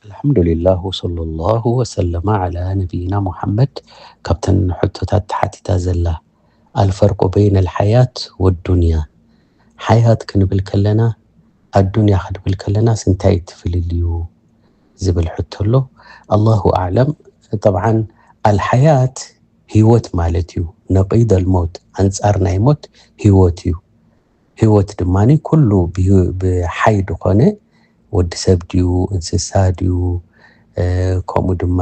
الحمد لله وصلى الله وسلم على نبينا محمد. ካብተን ሕቶታት ተሓቲታ ዘላ الفرق بين الحياة والدنيا، ሓያት ክንብል ከለና ኣዱንያ ክንብል ከለና ስንታይ ትፍልልዩ ዝብል ሕቶ ኣሎ። الله أعلم. طبعا الحياة ህይወት ማለት እዩ። نقيض الموت፣ ኣንጻር ናይ ሞት ህይወት እዩ። ህይወት ድማ ኩሉ ብዩ- ብሓይ ዝኾነ ወዲ ሰብ ድዩ፣ እንስሳ ድዩ፣ እ፣ ከምኡ ድማ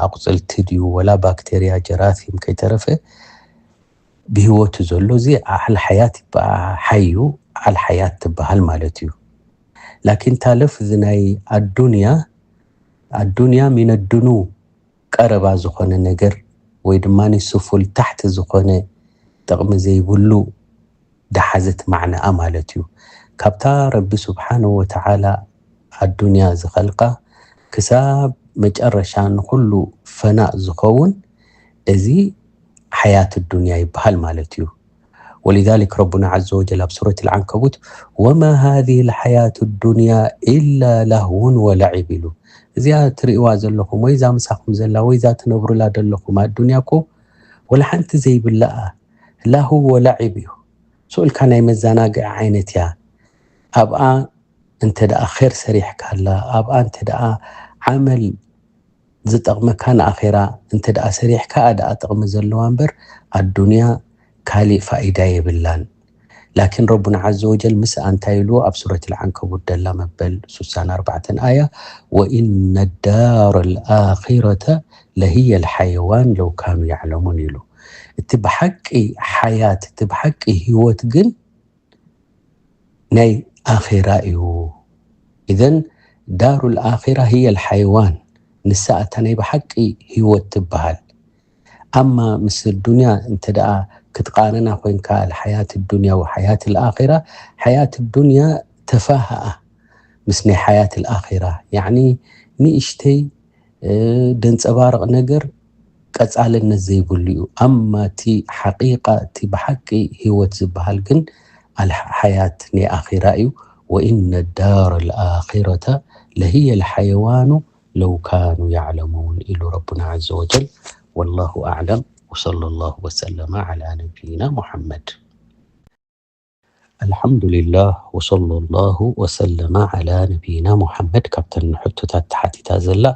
ኣቁፅልቲ ድዩ፣ ወላ ባክቴርያ፣ ጀራሲም ከይተረፈ ብህይወቱ ዘሎ እዚ ኣል ሓያት ይበ- ሓይ እዩ፣ ኣል ሓያት ትበሃል ማለት እዩ። ላኪን ታለፍ እዚ ናይ ኣዱንያ ኣዱንያ ሚን ኣድኑ ቀረባ ዝኾነ ነገር ወይ ድማ ስፉል ታሕቲ ዝኾነ ጥቕሚ ዘይብሉ ደሓዘት ማዕናኣ ማለት እዩ። ካብታ ረቢ ስብሓነሁ ወተዓላ ኣዱንያ ዝኸልቃ ክሳብ መጨረሻ ንኹሉ ፈናእ ዝኸውን እዚ ሓያት ዱንያ ይበሃል ማለት እዩ። ولذلك ربنا عز وجل ኣብ ሱረት العنكبوت وما هذه الحياة الدنيا إلا لهو ولعب ኢሉ። እዚኣ ትርእይዋ ዘለኹም ወይ እዛ ምሳኹም ዘላ ወይ እዛ ትነብሩላ ዘለኹም ኣዱንያ እኮ ወላ ሓንቲ ዘይብላኣ ላሁ ወላዒብ እዩ። ስኡልካ ናይ መዘናግዒ ዓይነት እያ። ኣብኣ እንተ ደኣ ኼር ሰሪሕካላ፣ ኣብኣ እንተ ደኣ ዓመል ዝጠቕመካ ንኣኼራ እንተ ደኣ ሰሪሕካ ደኣ ጥቕሚ ዘለዋ እምበር ኣዱንያ ካሊእ ፋኢዳ የብላን። ላኪን ረቡና ዓዘ ወጀል ምስ እንታይ ኢሉ ኣብ ሱረት ልዓንከቡት ደላ መበል ሱሳን ኣርባዕተን ኣያ ወኢነ ዳር ልኣኺረተ ለህየ ልሓየዋን ለው ካኑ ያዕለሙን ኢሉ። እቲ ብሓቂ ሓያት እቲ ብሓቂ ህይወት ግን ናይ ኣኼራ እዩ። ኢዘን ዳሩ ልኣኺራ ህየ ልሓይዋን ንሳ እታ ናይ ብሓቂ ህይወት ትበሃል። ኣማ ምስ ዱንያ እንተ ደኣ ክትቃረና ኮይንካ ልሓያት ዱንያ ወሓያት ልኣኺራ ሓያት ዱንያ ተፋህኣ ምስ ናይ ሓያት ልኣኺራ ያዕኒ ንእሽተይ ደንፀባርቕ ነገር ቀፃልነት ዘይብሉ እዩ። ኣማ እቲ ሓቂቃ እቲ ብሓቂ ህይወት ዝበሃል ግን ኣልሓያት ናይ ኣኺራ እዩ። ወኢነ ዳር ልኣኺረተ ለህየ ልሓየዋኑ ለው ካኑ ያዕለሙን ኢሉ ረቡና ዓዘ ወጀል። ወላሁ ኣዕለም ወሰለ ላሁ ወሰለመ ዓላ ነቢይና ሙሓመድ። ኣልሓምዱሊላህ ወሰለ ላሁ ወሰለመ ዓላ ነቢይና ሙሓመድ። ካብተን ሕቶታት ተሓቲታ ዘላ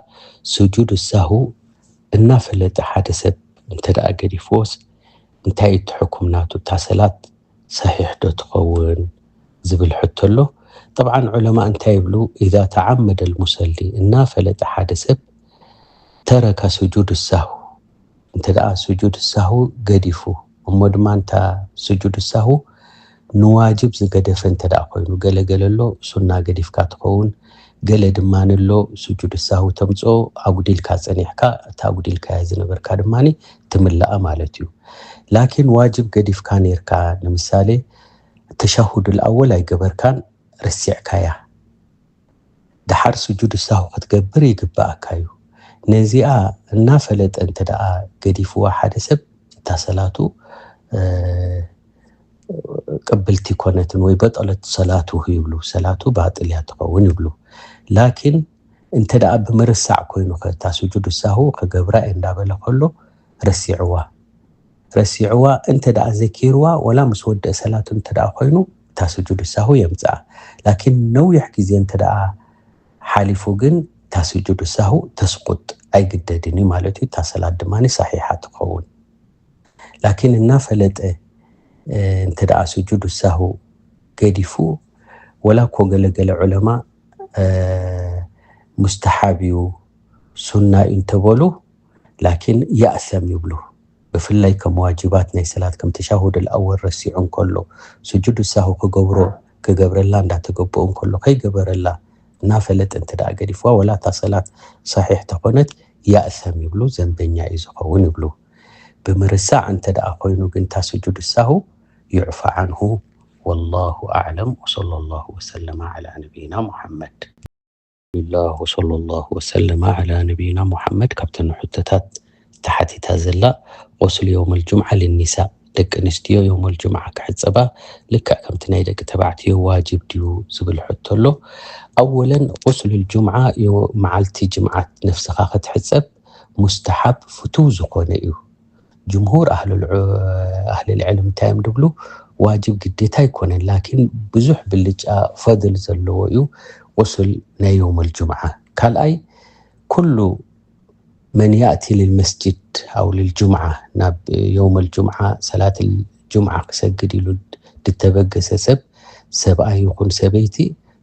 ስጁድ ሳሁ እናፈለጠ ሓደ ሰብ እንተ ደኣ ገዲፍዎስ እንታይ እቲ ሕኩም ናቱ? እታ ሰላት ሰሒሕ ዶ ትኸውን ዝብል ሕቶ ኣሎ። ጠብዓን ዑለማ እንታይ ይብሉ? ኢዛ ተዓመደ ልሙሰሊ እናፈለጠ ሓደ ሰብ ተረከ ስጁድ ሳሁ እንተ ደኣ ስጁድ ሳሁ ገዲፉ እሞ ድማ እንታ ስጁድ ሳሁ ንዋጅብ ዝገደፈ እንተ ደኣ ኮይኑ ገለ ገለ ኣሎ ሱና ገዲፍካ ትኸውን ገለ ድማ ንሎ ስጁድ ሳሁ ተምፅኦ ኣጉዲልካ ፀኒሕካ እታ ኣጉዲልካያ ዝነበርካ ድማ ትምልኣ ማለት እዩ። ላኪን ዋጅብ ገዲፍካ ነይርካ ንምሳሌ ተሻሁድ ልኣወል ኣይገበርካን ረሲዕካያ ደሓር ስጁድ ሳሁ ክትገብር ይግብኣካ እዩ። ነዚኣ እናፈለጠ እንተ ደኣ ገዲፍዋ ሓደ ሰብ እታ ሰላቱ ቅብልቲ ኮነትን ወይ በጠለት ሰላቱ ይብሉ። ሰላቱ ባጥል እያ ትኸውን ይብሉ። ላኪን እንተ ደኣ ብምርሳዕ ኮይኑ ከ እታ ስጁድ ሳሁ ክገብራ እየ እንዳበለ ከሎ ረሲዕዋ ረሲዕዋ እንተ ደኣ ዘኪርዋ ወላ ምስ ወደአ ሰላቱ እንተ ደኣ ኮይኑ እታ ስጁድ ሳሁ የምፅኣ። ላኪን ነዊሕ ግዜ እንተ ደኣ ሓሊፉ ግን እታ ስጁድ ሳሁ ተስቁጥ ኣይግደድን እዩ ማለት እዩ። እታ ሰላት ድማ ሰሒሓ ትኸውን። ላኪን እናፈለጠ እንተ ደኣ ስጁድ ሳሁ ገዲፉ ወላ እኮ ገለገለ ዑለማ ሙስተሓብ እዩ ሱና እዩ እንተበሉ ላኪን ያእሰም ይብሉ። ብፍላይ ከም ዋጅባት ናይ ሰላት ከም ተሻሁድ ኣልኣወል ረሲዑ እንከሎ ስጁድ ሳሁ ክገብሮ ክገብረላ እንዳተገበኦ እንከሎ ከይገበረላ እናፈለጠ እንተ ደኣ ገዲፍዋ ወላ እታ ሰላት ሰሒሕ ተኾነት ያእሰም ይብሉ፣ ዘንበኛ እዩ ዝኸውን ይብሉ። ብምርሳዕ እንተ ደኣ ኮይኑ ግን እታ ስጁድ ሳሁ ይዕፋ ዓንሁ። ወላሁ ኣዕለም ወሰለ ላሁ ወሰለመ ዓላ ነቢይና ሙሓመድ። ኣልሓምዱሊላህ ወሰለ ላሁ ወሰለመ ዓላ ነቢይና ሙሓመድ። ካብተን ሕቶታት ተሓቲታ ዘላ غسل يوم الجمعة للنساء ደቂ ኣንስትዮ የውመል ጁምዓ ክሕጸባ ልክዕ ከምቲ ናይ ደቂ ተባዕትዮ ዋጅብ ድዩ ዝብል ሕቶ ኣሎ። ኣወለን፣ ቁስሉል ጁምዓ፣ ዮ-፣ መዓልቲ ጅምዓት ነፍስኻ ክትሕጸብ ሙስተሓብ ፍቱው ዝኾነ እዩ። ጅምሁር ኣህልል ዑ-፣ ኣህልል ዕልም እንታይ እዮም ድብሉ? ዋጅብ ግዴታ ኣይኮነን፣ ላኪን ብዙሕ ብልጫ ፈድል ዘለዎ እዩ ቁስል ናይ የውመል ጁምዓ። ካልኣይ፣ ኩሉ መን ያእቲ ልልመስጅድ ኣው ልልጁምዓ፣ ናብ የውመል ጁምዓ ሰላት ጁምዓ ክሰግድ ኢሉ ድተበገሰ ሰብ፣ ሰብኣይ ይኹን ሰበይቲ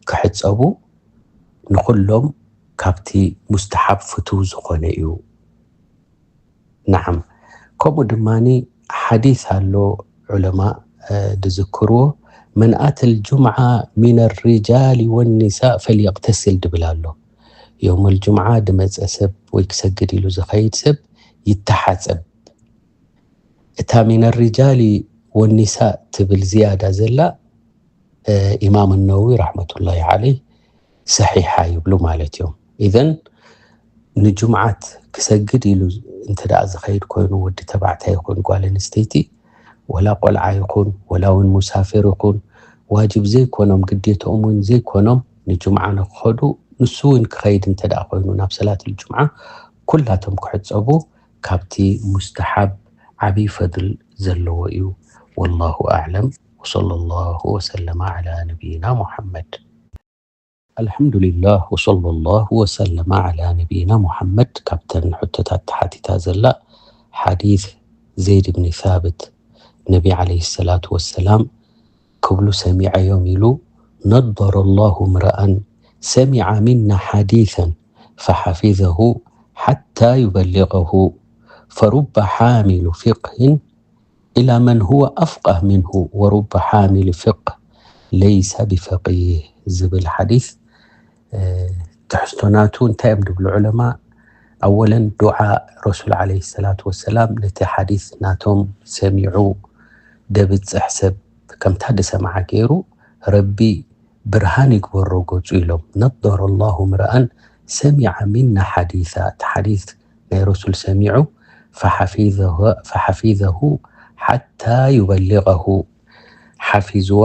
ክሕጸቡ ንኹሎም ካብቲ ሙስተሓብ ፍቱው ዝኾነ እዩ። ነዓም፣ ከምኡ ድማኒ ሓዲስ ኣሎ ዑለማ፣ እ፣ ድዝክርዎ፣ መን ኣተል ጁምዓ ሚነ ሪጃሊ ወኒሳእ ፈልየቅተስል ድብል ኣሎ። የውመል ጁምዓ ድመጸ ሰብ ወይ ክሰግድ ኢሉ ዝኸይድ ሰብ ይተሓጸብ። እታ ሚነ ሪጃሊ ወኒሳእ ትብል ዝያዳ ዘላ፣ እ፣ ኢማም ነወዊ ረሕመቱላሂ ዓለይህ ሰሒሓ ይብሉ ማለት እዮም። ኢዘን ንጁምዓት ክሰግድ ኢሉ እንተ ደኣ ዝኸይድ ኮይኑ፣ ወዲ ተባዕታይ ይኹን ጓል ኣንስተይቲ፣ ወላ ቆልዓ ይኹን፣ ወላ እውን ሙሳፊር ይኹን፣ ዋጅብ ዘይኮኖም፣ ግዴታኦም እውን ዘይኮኖም፣ ንጁምዓ ንክኸዱ፣ ንሱ እውን ክኸይድ እንተ ደኣ ኮይኑ ናብ ሰላት ጁምዓ፣ ኩላቶም ክሕጸቡ ካብቲ ሙስተሓብ ዓብዪ ፈድል ዘለዎ እዩ። ወላሁ ኣዕለም። ወሰለላሁ ወሰለመ ዓላ ነቢይና ሙሐመድ። ኣልሐምዱሊላህ ወሰለላሁ ወሰለመ ዓላ ነቢይና ሙሐመድ። ካብተን ሕቶታት ተሓቲታ ዘላ ሓዲስ ዘይድ ብኒ ሳብት፣ ነቢ ዓለይሂ ሰላቱ ወሰላም ክብሉ ሰሚዐዮም ኢሉ፣ ነደረ ላሁ ምረአን ሰሚዐ ሚና ሓዲሰን ፈሓፊዘሁ ሓታ ዩበሊቀሁ ፈሩበ ሓሚሉ ፊቅህን ኢላ መን ሁወ ኣፍቃህ ሚንሁ ወሩበ ሓሚል ፊቅህ ለይሰ ቢፈቂህ ዝብል ሓዲስ፣ እ፣ ትሕዝቶ ናቱ እንታይ እዮም ድብሉ ዑለማ? ኣወለን ዱዓ ረሱል ዓለይሂ ሰላቱ ወሰላም ነቲ ሓዲስ ናቶም ሰሚዑ ደብጽሕ ሰብ ከምታ ድሰምዓ ገይሩ ረቢ ብርሃን ይግበሮ ገጹ ኢሎም። ነደረ ላሁ ምርኣን ሰሚዐ ሚና ሓዲሳ፣ እቲ ሓዲስ ናይ ረሱል ሰሚዑ ፈሓፊዘሁ፣ ፈሓፊዘሁ ሓታ ዩበሊቀሁ፣ ሓፊዝዋ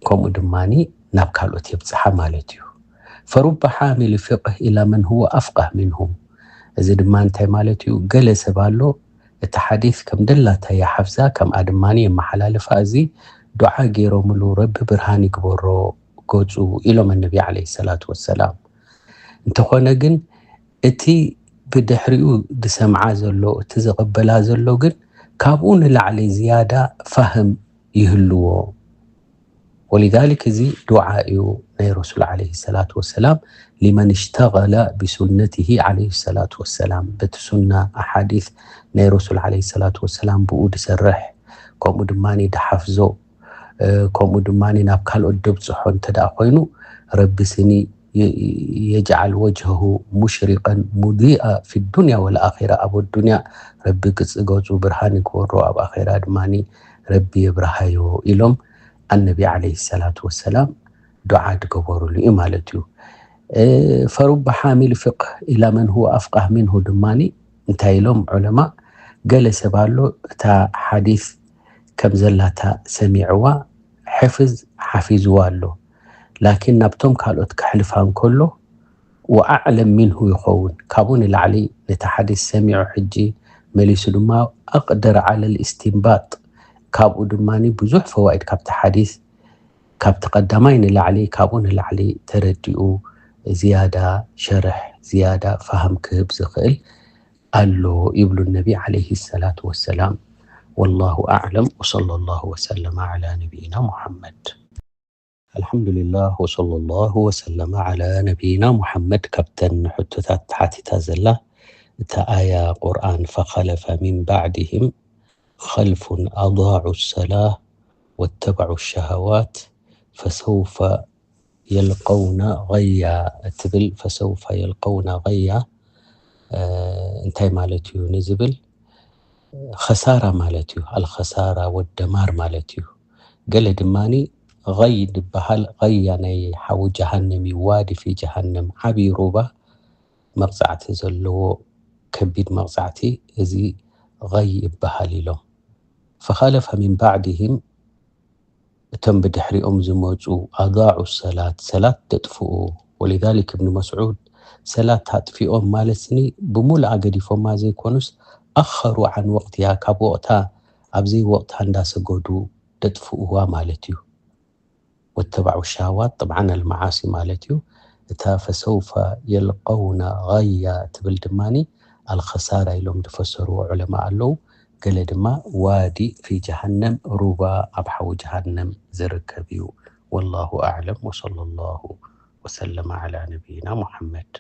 ከምኡ ድማኒ ናብ ካልኦት የብጽሓ ማለት እዩ። ፈሩበ ሓሚል ፊቅህ ኢላ መን ሁወ ኣፍቃህ ሚንሁ። እዚ ድማ እንታይ ማለት እዩ? ገለ ሰብ ኣሎ፣ እቲ ሓዲስ ከም ደላታ ይሓፍዛ፣ ከምኣ ድማኒ የመሓላልፋ። እዚ ዱዓ ገይሮምሉ ረቢ ብርሃን ይግበሮ ገጹ ኢሎም ነቢ ዓለይሂ ሰላቱ ወሰላም። እንተኾነ ግን እቲ ብድሕሪኡ ዝሰምዓ ዘሎ፣ እቲ ዝቕበላ ዘሎ ግን ካብኡ ንላዕሊ ዝያዳ ፋህም ይህልዎ። ወሊዛሊክ እዚ ዱዓ እዩ ናይ ረሱል ዓለይሂ ሰላቱ ወሰላም፣ ሊመን እሽተገለ ቢሱነቲሂ ዓለይሂ ሰላቱ ወሰላም፣ በቲ ሱና ኣሓዲስ ናይ ረሱል ዓለይሂ ሰላቱ ወሰላም ብኡ ድሰርሕ፣ ከምኡ ድማ ድሓፍዞ፣ እ፣ ከምኡ ድማ ናብ ካልኦት ደብፅሖ እንተ ደኣ ኮይኑ፣ ረቢ ስኒ የ-፣ የጅዓል ወጅሀሁ ሙሽሪቀን ሙዲአ ፊ ዱንያ ወልኣኺራ፣ ኣብ ዱንያ ረቢ ግጽ ገጹ ብርሃን ይግበሮ፣ ኣብ ኣኺራ ድማ ረቢ የብርሃዮ ኢሎም ኣነቢ ዓለይሂ ሰላቱ ወሰላም ዱዓ ድገበሩሉ እዩ ማለት እዩ። እ፣ ፈሩበ ሓሚል ፊቅህ ኢላ መን ሁወ ኣፍቃህ ሚንሁ ድማኒ እንታይ ኢሎም ዑለማ? ገለ ሰብ ኣሎ እታ ሓዲስ ከም ዘላታ ሰሚዕዋ፣ ሕፍዝ ሓፊዝዋ ኣሎ። ላኪን ናብቶም ካልኦት ከሕልፋ እንከሎ፣ ወኣዕለም ሚንሁ ይኸውን። ካብኡ ንላዕሊ ነቲ ሓዲስ ሰሚዑ ሕጂ መሊሱ ድማ ኣቅደር ዓለል ኢስቲንባጥ፣ ካብኡ ድማ ብዙሕ ፈዋኢድ ካብቲ ሓዲስ፣ ካብቲ ቀዳማይ ንላዕሊ፣ ካብኡ ንላዕሊ ተረዲኡ ዝያዳ ሸርሕ፣ ዝያዳ ፋህም ክህብ ዝኽእል ኣሎ ይብሉ ነቢ ዓለይሂ ሰላቱ ወሰላም። ወላሁ ኣዕለም ወሰለላሁ ወሰለመ ዓላ ነቢይና ሙሐመድ። ኣልሐምዱሊላህ ወሰለላሁ ወሰለመ ዓላ ነቢይና ሙሐመድ። ካብተን ሕቶታት ተሓቲታ ዘላ እታ ኣያ ቁርኣን ፈኸለፈ ሚን ባዕድህም ኸልፉን ኣዳዑ ሰላህ ወተበዑ ሸሃዋት ፈሰውፈ የልቀውነ ገያ እትብል፣ ፈሰውፈ የልቀውነ ገያ፣ እ፣ እንታይ ማለት እዩ ንዝብል፣ ኸሳራ ማለት እዩ። ኣልኸሳራ ወደማር ማለት እዩ። ገለ ድማኒ ገይ ድበሃል፣ ገያ ናይ ሓዊ ጀሃነም እዩ፣ ዋዲ ፊ ጀሃነም፣ ዓብዪ ሩባ መቕጻዕቲ ዘለዎ ከቢድ መቕጻዕቲ፣ እዚ ገይ ይበሃል ኢሎም። فخلف من بعدهم እቶም ብድሕሪኦም ዝመፁ أضاعوا الصلاة ሰላት ደጥፍኡ ولذلك ابن مسعود ሰላት ኣጥፊኦም ማለትኒ ብምሉኣ ገዲፎማ ዘይኮኑስ أخروا عن وقتها ካብ ወቕታ ኣብ ዘይወቕታ እንዳሰገዱ ደጥፍኡዋ ማለት እዩ واتبعوا الشهوات طبعا المعاصي ማለት እዩ እታ فسوف يلقون غيا ትብል ድማኒ الخسارة ኢሎም ዝፈሰርዎ ዑለማ ኣለዉ ገለ ድማ واد في جهنم ሩባ ኣብ ሓዊ ጀሃነም ዝርከብ እዩ والله أعلم وصلى الله وسلم على نبينا محمد